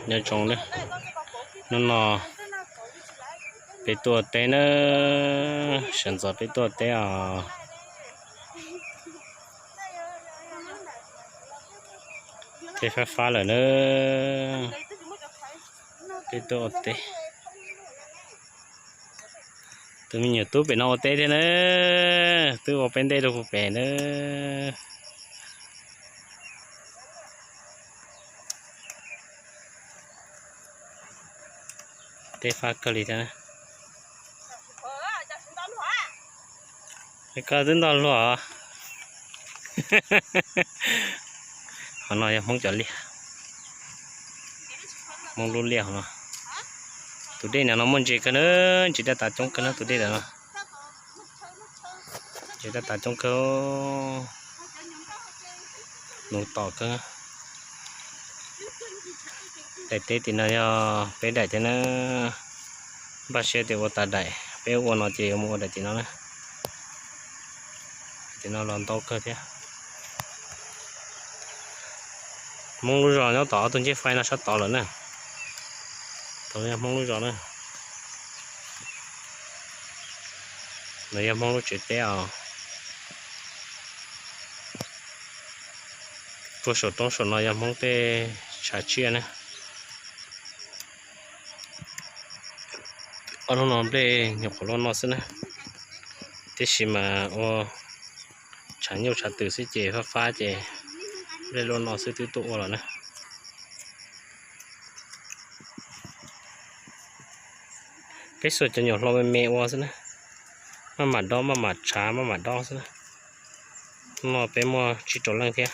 Nyob zoo na, hnub no peb tuaj teb na, sawv ntxov peb tuaj teb os. Teb fab fab lawm na, peb tuaj ua teb. Tus me nyuam tub pem no ua teb thiab na, twb ua peb ntej rau puag pem na. Teb fab kawg li thiab. Koj twb ntog luag. Qhov no yog Hmoob cov liaj, Hmoob lub liaj hov no. Tus dej no no muaj ntses kawg na, ntses daj tas coob kawg na tus dej ntawm no. Ntses daj tas coob kawg, nuv tom kawg. Daim teb tim no yog peb daim thiab na, npaj siab tias ua tas daim, peb ua no ces yuav mus ua daim tim no na. Tim no los ntau kawg thiab. Hmoob lub zos nyob tom ob tug ncej faib no sab tod lawm na. Tod yog Hmoob lub zos na. No yog Hmoob lub tsev teb os. Puag saum roob saum no yog Hmoob tej tshav tsiaj na. Ob lub no nplej nyuam qhuav luaj noj xwb na, tiam sis mas ua tshav nyuj tshav twm xwb ces fab fab ces nplej luaj noj xwb twb tuaj ua lawm na. Peb xuas cov nyuam hlau me me ua xwb na, maj mam dob maj mam tshav maj mam dob xwb na. No peb muaj tsib rau leej thiab.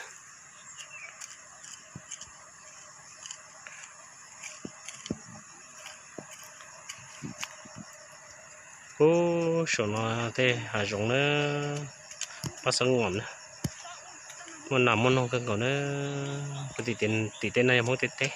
Ub, saum no tej hav zoov na, pab xab ngom na, muaj nas muaj noog kawg nkaus na. Kuv tim tej no yog Hmoob tej teb.